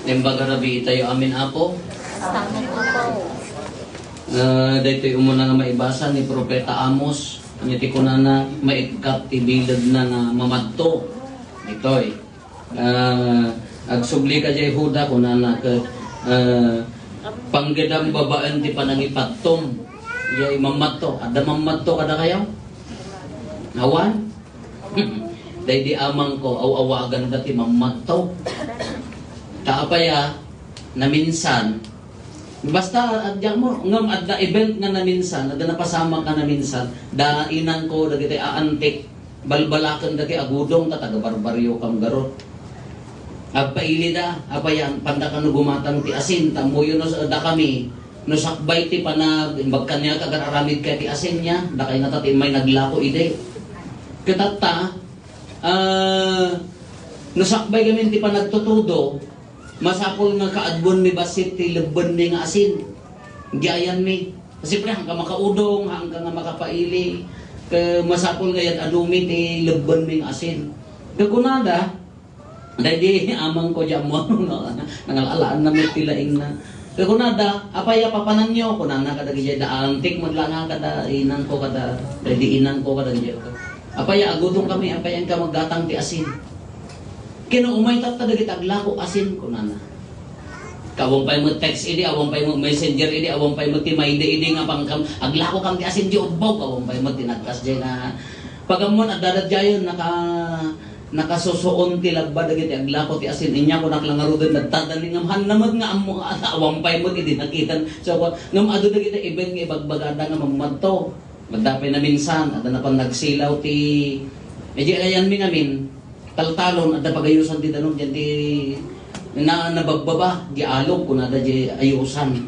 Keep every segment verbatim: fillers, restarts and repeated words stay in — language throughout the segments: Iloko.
Naimbag a rabii itayo amin, Apo. Amen, Apo. Ah, daytoy umuna nga maibasa ni Propeta Amos, ania ti kunana, maikkat ti bilegna nga mamadto. Ditoy. Ah, agsubli ka diay Juda, kunana ket, ah, panggedam babaen ti panangipadtom. Diay mamadto. Adda mamadto kadakayo? Awan? Daydi amangko, aw-awaganda ti mamadto. Ta apay a, naminsan, basta, adda mo, ngem adda event nga naminsan, adda napasamak nga naminsan, da inangko, dagiti aantik, balbalaken dagiti agudong, ta taga-barbarrio kam garud. Agpailida, apay a, panda kano gumatang ti asin, ta ammoyo no, dakami, no sakbay ti panag-, imbag kaniak, agar-aramid kay ti asin niya, dakay ngata ti immay naglako idi. Ket tatta, ah, no sakbay kami ti panagtutudo, masapul nga kaaduen mi bassit ti lebben mi nga asin. Di ayan mi. Kasi pre, haanka makaudong, haanka nga makapaili. Ket masapul nga yad-adumi ti lebben mi nga asin. Ket kunada, daydi amangko diay ammo, no? Nangala-alaan na met ti laingna. Ket kunada, "Apay a papananyo?" kunana kadagiti da antik met la nga kada inangko, kada, daydi inangko, kada diay. "Apay a agudong kami, apay a inka maggatang ti asin?" Ket no umay tatta dagiti aglako asin, kunana. Awan pay met text idi, awan pay met messenger idi, awan pay met ti mayda idi nga pangkam, aglako kam ti asin diay ubbog, awan pay met ti nagkasdiay nga pagammon, adda daydiayen, naka-, nakasusuon ti labba dagiti aglako ti asin. Inya kunak la ngaruden, nagtadani ngem hanna met nga ammo, awan pay met idi nakitan. So, ngem adu dagiti event nga ibagbagada nga mammadto. Madda pay naminsan, adda napan nagsilaw ti, idiay ayanmi ngamin, taltalon, adda pagayosan ti danum, diay ti na-, nabagbaba, diay alog, kunada diay ayosan.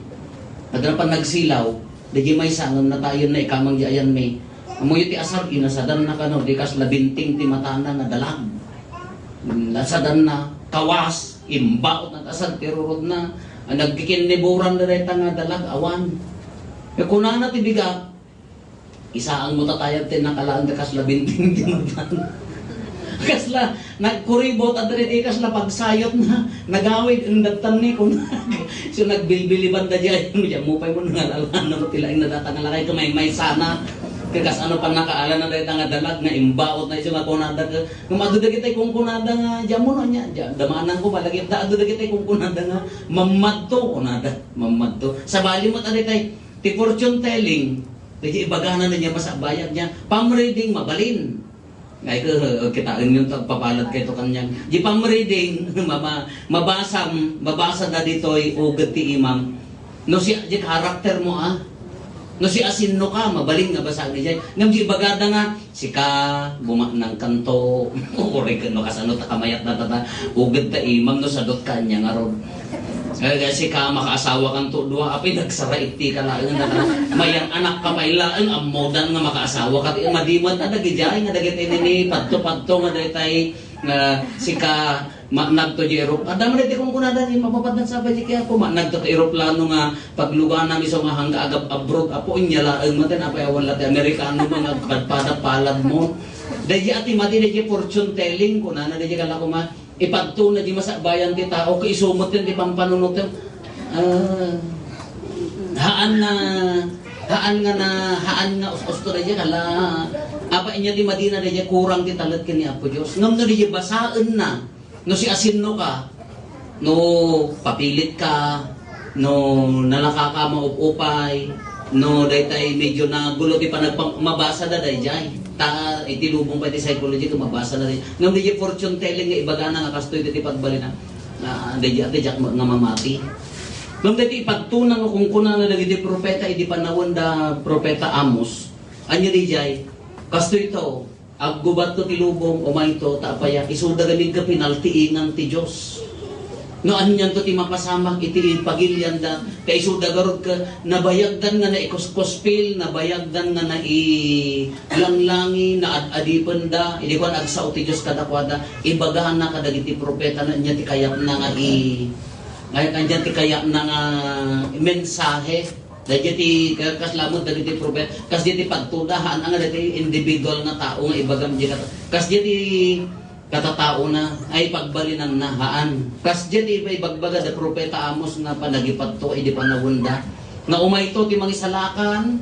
Adda napan nagsilaw, daydiay maysa, ngem natayen na ikamang diay ayanmi. Ammoyo ti asar, inasadanna kano, di kasla binting ti matana nga dalag. Nasadanna, kawas, imbaot nag-asar ti rurodna. Nagkikinniburan da dayta nga dalag, awan. Kunana ti bigat, Isaang mo tatayab ti nakalaen ti kasla binting ti matan. Kasla nagkuribot, adda daydi kasla pagsayotna, nagawid, indattan ni kun. So, nagbilbiliban da diay, diay mo pay mo nangalalana mo ti laing na data nga lakay, kumaymaysana. Ket kasano pannakaalana dayta nga dalag nga imbaot na isu nga kunada ket, ngem adu dagiti kunkunada nga, diay mo no, nia, diay, damananko, palagip da, adu dagiti kunkunada nga, mammadto, kunada, mammadto. Sabali met a daytay, ti fortune telling, Daydi ibagana na diay masabayag diay, palm reading, mabalin. Ngay ka, kitaen yun, agpapalad kayto kaniak. Di palm reading, ma-, ma-, mabasam, mabasa da ditoy, uged ti imam. No si, di karakter mo, ah. No siasinoka, mabalin nga basaen diay. Ngem di ibagada nga, sika, gumaknang kanto. Uray ken no kasano ta kamayat na tata. Uged ta imam no sadot kaniak ngarud. Eh, sika, makaasawa kanto dua, apay nagsara iti ka laeng na. Mayan anak ka pay laeng, ammodan nga makaasawa ka. Ti madimat a dagidiay nga dagiti nini padto-padto nga daytay nga sika, ma-, nagto di erop-, adda man iti kunkunada ni mapapaddan sa pay di kaya po, ma-, nagto ti eroplano nga pagluganam isu nga hangga agab-, abroad, apo, inya laeng maten, apay awan la ti Amerikano nga agpadpada palad mo. Daydi ati mati, daydi fortune telling, kunana, daydi kala kuma, Ipadto na di masabayan ti tao, ket isu met ti pampanunotem. Ah, haan nga, haan nga na, haan nga us-usto daydiay, kala, apa inya ti madina daydiay, kurang ti talek ken ni Apo Dios. Ngem no daydiay basaenna, no siasinoka, no papilit ka, No nalaka ka, maup-upay, no daytay medyo nagulo ti panagpang-, mabasa da daydiay. Ta iti lubong pay ti psychology, ket mabasa da daydiay. Ngem daydiay fortune telling nga ibagana nga kastoy daytoy pagbalina, ah, daydiay, daydiay nga mamati. Ngem daytoy ipagtuna nga kunkunana dagiti profeta idi panawen da Profeta Amos. Ania daydiay? Kastoy to, Aggubatto ti lubong, umayto, ta apay a, isuda gani nga pinaltiingan ti Dios. No anianto ti mapasamak iti pagilianda, ta isuda garud ket nabayagdan nga naikuskuspil, nabayagdan nga nailanglangi, naad-adipenda, idi kuan agsao ti Dios kadakuada, ibagana kadagiti profeta no ania ti kayatna nga i-, nga ania ti kayatna nga mensahe. Daydiay ti, ka-, kasla met dagiti propet-, kasdiay ti pagtuda, haan nga daytoy individual nga tao nga ibagam di kat-, kasdiay ti, katataona, ay pagbalinanna, haan. Kasdiay ti ibagbaga da Profeta Amos nga panagipatto idi panawenda, nga umayto ti mangisalakan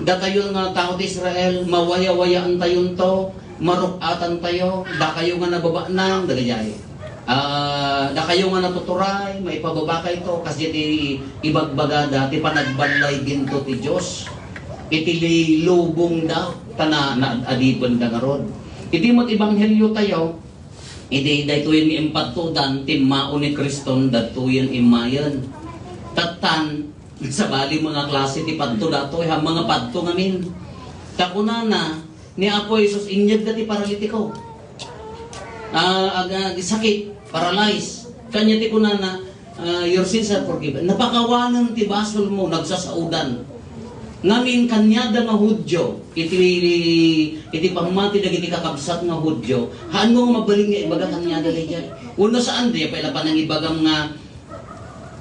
datayo nga tao ti Israel, mawayawayaantayonto, maruk-atantayo, dakayo nga nababanang, dagayay. Ah, dakayo nga natuturay, maipababakayto, kasdiay ti ibagbagada, ti panagballay ginto ti Dios. Iti li-, lubongda, ta na, naad-adipenda ngarud. Iti met ebanghelio tayo, idi daytoyen nga impadtodan, timmao ni Kriston, dagtoyen immayen. Tattan, sabali mga klase ti padto datoy, ha, mga padto ngamin. Ta kunana, ni Apo Jesus, inyegda ti paralitiko. Ah, aga, sakit, paralyze. Kanya ti kunana, ah, "Your sins are forgiven." Napakawanen ti basolmo, nagsasaodan. Ngamin, kaniada nga Judio, iti, iti pammati dagiti kakabsat nga Judio, haanmo nga mabalin nga ibaga kaniada daydiay. Wenno saan, di pa ila panangibagam nga,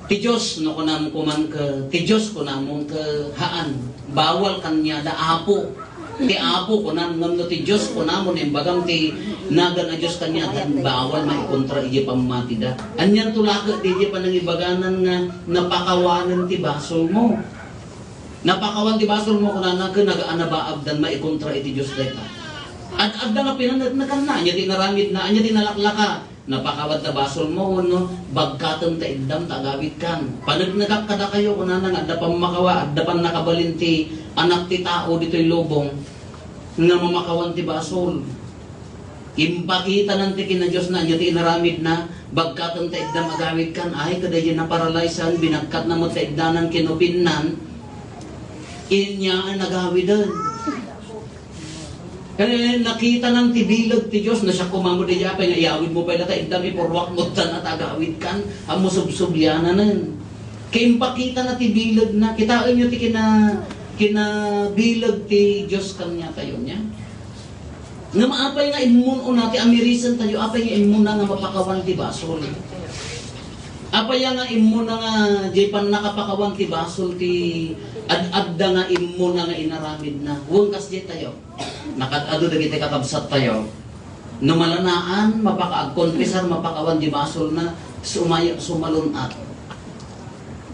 "Ti Dios," no kunam kuman ke, "Ti Dios," kunamon ke, haan. Bawal kaniada, "Apo." Ti Apo, kunam, ngem no ti Dios, kunamon, imbagam ti nagan a Dios kaniada, bawal maikontra idiay pammatida. Anian to laket diay panangibaganan nga napakawanen ti basolmo. Napakawan ti basolmo, kunana, ken naga-, nabaabdan, maikontra iti Dios dayta. Ad-adda nga pinaneknekanna, ania ti inaramidna, ania ti nalaklaka. Napakawan ta basolmo wenno bagkatem ta iddam ta agawidkan. Paneknekak kadakayo, kunana nga adda pammakawa, adda pannakabalin ti Anak ti Tao ditoy lubong nga mamakawan ti basol. Impakitanan ti kinadiosna, ania ti inaramidna, bagkatem ta iddam agawidkan, ay, kadaydi naparalysan, binagkatna met ta iddanan kinupinnan, inya nagawiden. Eh, nakitanan ti bileg ti Dios, no siak koma met daydiay, apay nga iyawidmo pay dayta, iddam ipurruak met ta agawidkan, ammo subsubliananen. Ket impakitana ti bilegna, kitaenyo ti kina-, kinabileg ti Dios kaniatayo, nia? Ngem apay nga immun-una ti amirisentayo, apay nga immuna nga mapakawan ti basol? Apay nga immuna nga diay pannakapakawan ti basol ti ad-adda nga immuna nga inaramidna? Wen kasdiay tayo. Nakaad-adu dagiti kakabsattayo. No malanaan, mapaka-, agkonfesar, mapakawan ti basolna, sumay-, sumalun-at.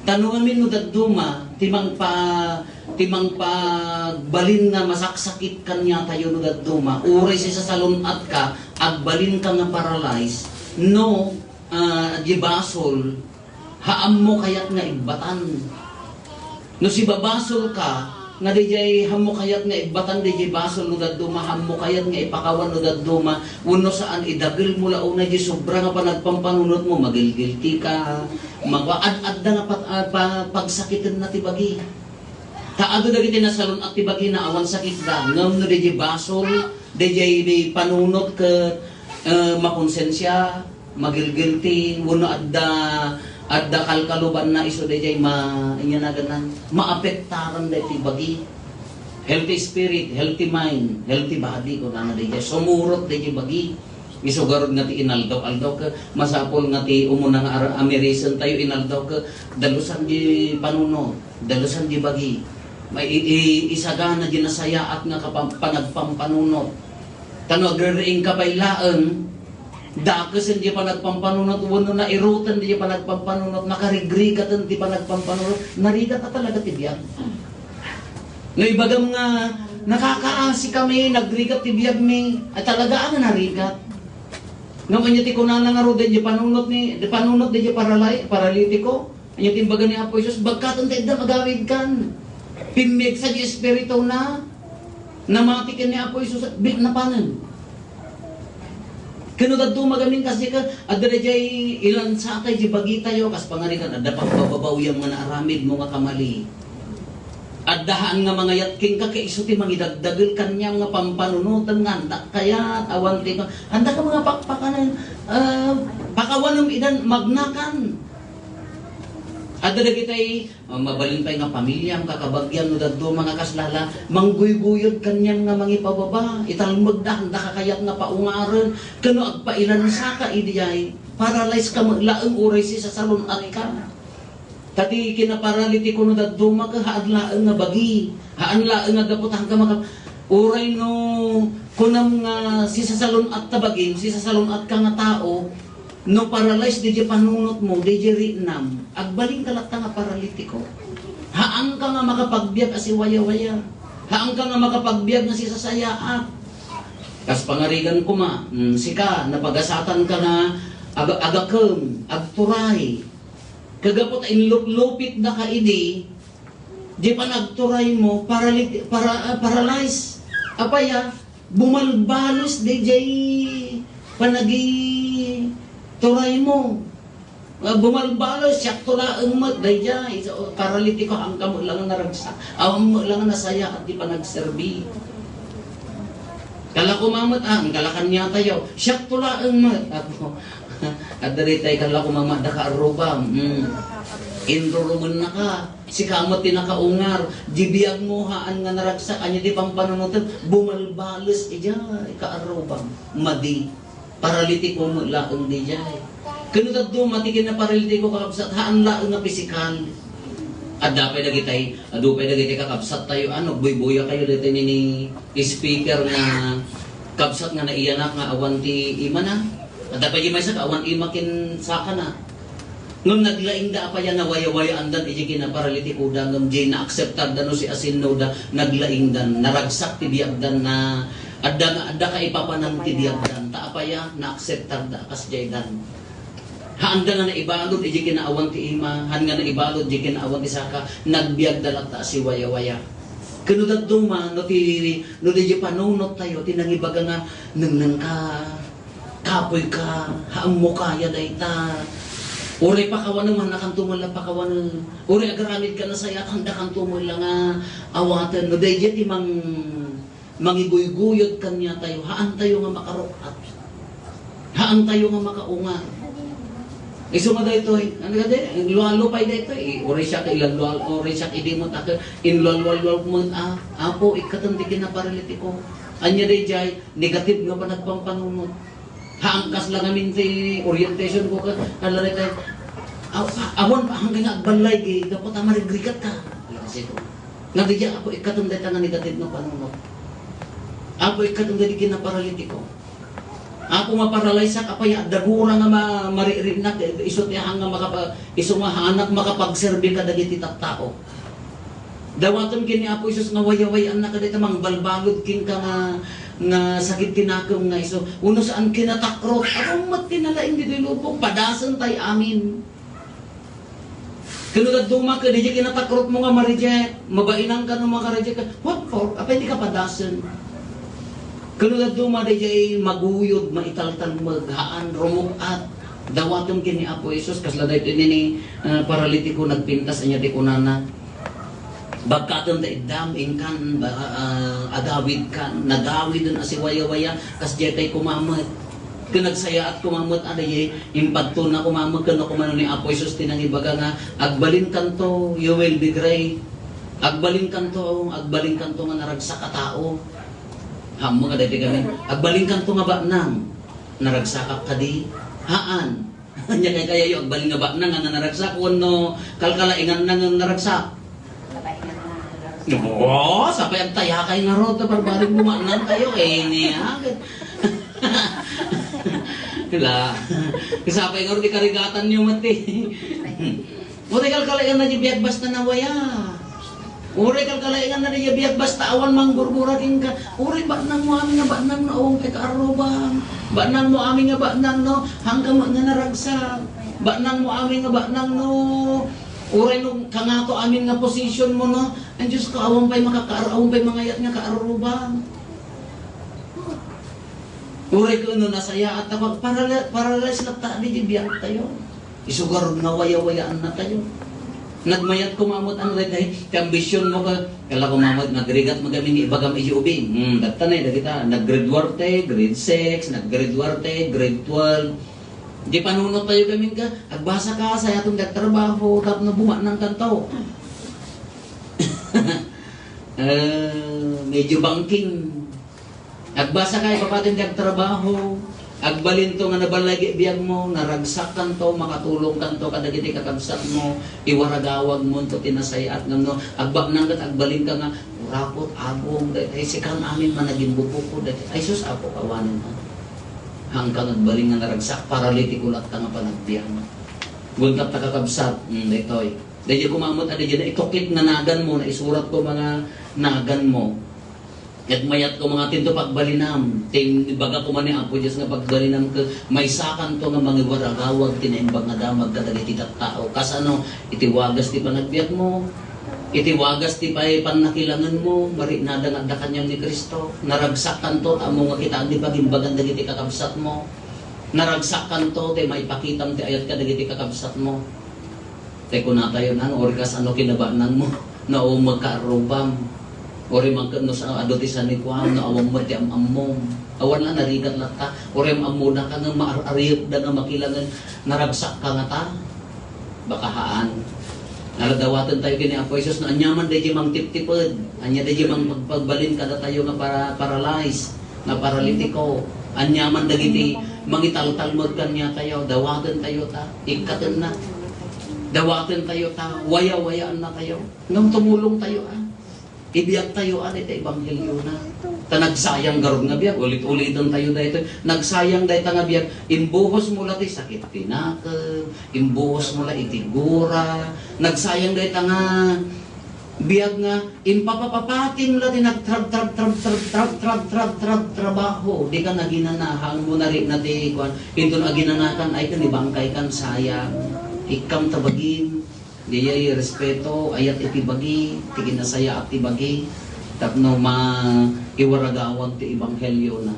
Ta no ngamin no dadduma, ti mangpa-, ti mangpagbalin nga masaksakit kaniatayo no dadduma, uray sisasalun-atka, agbalinka nga paralyze, no, ah, di basol, haammo kayat nga ibbatan. No sibabasolka, nga daydiay haammo kayat nga ibbatan daydiay basol no dadduma, haammo kayat nga ipakawan no dadduma, wenno saan, idagelmo la unay di sobra nga panagpampanunotmo, magilgiltika, mawa-, ad-adda nga pat-, ah, pa-, pagsakitenna ti bagi. Ta adu dagiti nasalun-at ti bagina, awan sakitda, ngem no daydiay basol, daydiay panunot ket, eh, makonsensia, magilgilti, wenno adda, adda kalkalubanna isu daydiay ma-, ania naganna, maapektaran daytoy bagi. Healthy spirit, healthy mind, healthy body, kunana daydiay. Sumurot daydiay bagi. Isu garud nga ti inaldaw-aldaw ket masapul nga ti umuna nga ar-, amirisentayo inaldaw ket dalusan di panunot, dalusan di bagi. May i-, i-, isagana di nasayaat nga kapam-, panagpampanunot. Ta no agririingka pay laeng, dakesen di panagpampanunot, wenno nairuten di panagpampanunot, nakarigrigaten di panagpampanunot, narigat a talaga ti biag. No ibagam nga, "Nakakaasi kami, nagrigat ti biagmi," ay talaga nga narigat. Ngem ania ti kunana ngarud, di panunot ni, di panunot di paralay-, paralitiko? Ania ti imbaga ni Apo Jesus, "Bagkaten ta iddam agawidkan." Pimmigsa di espirituna. Namati ken ni Apo Jesus, bi-, napanen. Ken no dadduma gamin kasdi ka, adda daydiay ilansatay di bagitayo, kas pangarigan, adda pagbababawyam nga naaramidmo nga kamali. Adda haan nga mangayat kenka, ket isu ti mangidagdagel kaniam nga pampanunotem nga andak kayat, awan ti pa-, andak nga mga pakpakanen, ah, pakawanem idan magnakan. Adda dagitay, ah, mabalin pay nga pamiliam, kakabagiam, no dadduma nga kaslala, mangguyguyod kaniam nga mangipababa, italmegda, anda ka kayat nga paungaren, ken no agpailansaka idiay, paralyze ka met laeng uray sisasalun-atka. Ta ti kinaparalitiko no dadduma ket haan laeng nga bagi, haan laeng nga gapu ta haan ka maka-, uray no Kunam nga sisasalun-at ta bagim, sisasalun-at ka nga tao, no paralyzed diay panunotmo, diay riinam, agbalinka latta nga paralitiko. Haanka nga makapagbiag a siwayawaya. Haanka nga makapagbiag nga sisasayaat. Kas pangarigan koma, mm, sika, napagasatanka nga aga-, agakem, agturay. Kagapu ta inluplupitdaka idi, diay panagturaymo, paralit-, para-, ah, paralyze. Apay a, bumalbalos diay panagituraymo. Ah, bumalbalos, siakto laeng met, daydiay, so, paralitiko, haanka met lang nga naragsak. Awan met lang nga nasayaat ti panagserbi. Kala ko mamet, ah, ang kalakan niya tayo. Siakto laeng met. Apo, adda daytay kala ko mamet, da ka arrubam. Mm. Inrurumennaka. Sika met ti nakaungar. Di biagmo, haan nga naragsak. Ania ti pampanunotem? Bumalbalos, ija, ika arrubam. Madi. Paralitiko met laeng daydiay. Ken no dadduma ti kinaparalitiko, kakabsat, haan laeng nga pisikal. Adda pay dagitay, adu pay dagiti kakabsat tayo, ano, buybuya kayo dagiti nini speaker nga kabsat nga naiyanak nga awan ti imana. Adda pay di maysa nga awan ima ken sakana. Ngem naglaingda, apay a, nawayawayaandan iti kinaparalitikoda, ngem di naakseptarda no siasinoda, naglaingdan, naragsak ti biagdan, na adda nga, adda kaipapanan ti biagdan, ta apay a, naakseptarda a kasdiaydan. Haanda nga naibalud iti kinaawan ti ima, haan nga naibalud iti kinaawan ti saka, nagbiagda latta a siwayawaya. Ken no dadduma, no ti, no diay panunot tayo, ti nangibaga nga, nengnengka, Kapoy ka, haanmo kaya dayta. Uray pakawanem, haankanto met la pakawanem. Uray agaramid ka nasayaat, haankanto met la nga awaten. No daydiay ti mang-, mangiguygoyod kaniatayo, haantayo nga makaruk-at. Haantayo nga makaungar. Isu nga daytoy, ano kadi? Lualo pay daytoy. Eh, uray siak ilan lual-, uray siak idi met ak-, inlualualual met, ah, Apo, ikkatem ti kinaparalitiko. Ania daydiay? Negative nga panagpampanunot. Haan kasla ngamin ti orientation ko ka, kala dayta, aw-, awan pa hanggang nga agbalay, eh, gapu ta marigrigat ka. Kasi ko, nga di Apo, ikkatem dayta nga negative nga panunot. Apo, ikkatem dayta kinaparalitiko. Apo, maparalysak, apay, adda gura nga ma-, maririnak, eh, isu ti hang nga makapa-, isu nga haanak makapagserbi kadagiti tattao. Dawatem ken ni Apo Jesus nga wayaway-annaka dayta mangbalbalud kenka nga, nga sakit ti nakem nga isu. Wenno saan kinatakrot. Apo met ti nalaing ditoy lubong. Padasen tay amin. Ken no dadduma ket diay kinatakrotmo nga ma-reject. Mabainanka no maka-reject ka. What for? Apay di ka padasen? Ken no dadduma diay maguyod, maitaltalmeg, haan, rumuk-at. Dawatem ken ni Apo Jesus. Kasla daytoy nini, ah, paralitiko nagpintas, ania ti kunana? Bagkaten ta iddam, inkan, ba-, ah, agawidkan, nagawiden a siwayawaya, kasdiay tay koma met. Ken nagsayaat koma met, adaye, impagtuna koma met, ken no kumano ni Apo Jesus ti nangibaga nga, "Agbalinkanto, you will be great." Agbalinkanto, agbalinkanto nga naragsak a tao. Hammo nga daytoy kami, "Agbalinkanto nga baknang." Naragsakak kadi? Haan. Ania kay kayayo, agbalin nga baknang nga naragsak, wenno kalkalainganna nga naragsak? Oo, sapay agtayakay ngarud, ta barbareng bumaknang kayo, eh, niya. Kala, sapay ngarud, ikarigatan niyo mati. Uray kalkalainganna diay biag basta nawaya. Uray kalkalainganna diay biag basta awan manggurgura kenka. Uray baknangmo amin nga baknang no awan pay kaarrubam. Baknangmo amin nga baknang no haanka met nga naragsak. Baknangmo amin nga baknang no uray no kangato amin nga position mo no. Ay Diyos ko, awan pay makakaar-, awan pay mangayat nga kaarrubam. Uray ken no nasayaat ta, parala-, paralyze latta diay biag tayo. Isu garud nga wayawayaannatayo. Nagmayat koma met, ano, dayta, ti ambisionmo ka, kala koma met, nagrigat met kami nga ibagam idiay ubing. Hmm, datta nay, dagita, nag-grade one te, grade six, nag-grade one te, grade twelve. Di panunot tayo kami ka, agbasa ka, sayaten ti agtrabaho, tapno bumaknangkanto. Eh, medyo bangking. Agbasa ka, ipapatin ti agtrabaho. Agbalinto nga nabalay iti biagmo, naragsakkanto, makatulongkanto kadagiti kakabsatmo, iwaragawagmonto ti nasayaat ngem no agbaknang ket agbalinka nga, "Urapot, abong, daytoy sikan amin managimbubuko, daytoy." Ay sus, Apo, awanen, a. Haanka nga agbalin nga naragsak, paralitiko latta nga panagbiag. Guntat ta kakabsat, mm, daytoy. Daydiay koma met a daydiay naitukit nga naganmo, naisuratko nga naganmo. Ket mayatko nga tinto pagbalinam, ti ibaga koma ni Apo Dios nga pagbalinam ket maysakanto nga mangiwaragawag ti naimbag nga damag kadagiti tattao. Kasano? Iti wagas ti panagbiagmo, iti wagas ti pay pannakilangenmo, mariknada nga adda kaniam ni Cristo. Naragsakkanto ta ammo nga kitaen ti pagimbagan dagiti kakabsatmo. Naragsakkanto ti maipakitam ti ayat kadagiti kakabsatmo. Tay kunatayo na, no, ori kasano kinabananmo, no, awan met kaarrubam. Ori man ket no sa-, adu ti sanikuam, no, awan met ti am-ammom. Awan la, narigat latta. Ori am-ammodaka nga maar-ariyekda nga makilangen, naragsakka ngata. Baka haan. Naladawaten tayo ken ni Apo Jesus, no, ania man daydiay mangtiptiped, ania daydiay mangpagpagbalin kadatayo nga para-, paralyzed. Nga paralitiko, aniaman dagiti mangitaltalmed kaniatayo, dawaten tayo ta, ikkatenna. Dawaten tayo ta, wayawayaanna tayo. Ngem tumulong tayo, a. Ibiag tayo, a, dayta ebanghelio na. Ta nagsayang garud nga biag, ulit-uliten tayo daytoy. Nagsayang dayta nga biag, imbuhos mo la ti sakit ti nakem, imbuhos mo la iti gura. Nagsayang dayta nga biag nga impapapapatim la ti nagtrab-, trab-, trab-, trab-, trab-, trab-, trab-, trabaho. Dika naginana, haan mo narikna ti kuan. Inton aginanakan, ay ken ibangkaykan, sayang. Ikkam ta bagim. Diay respeto, ayat iti bagi, ti kinasayaat ti bagi. Tapno ma-, iwaragawag ti ebanghelio na.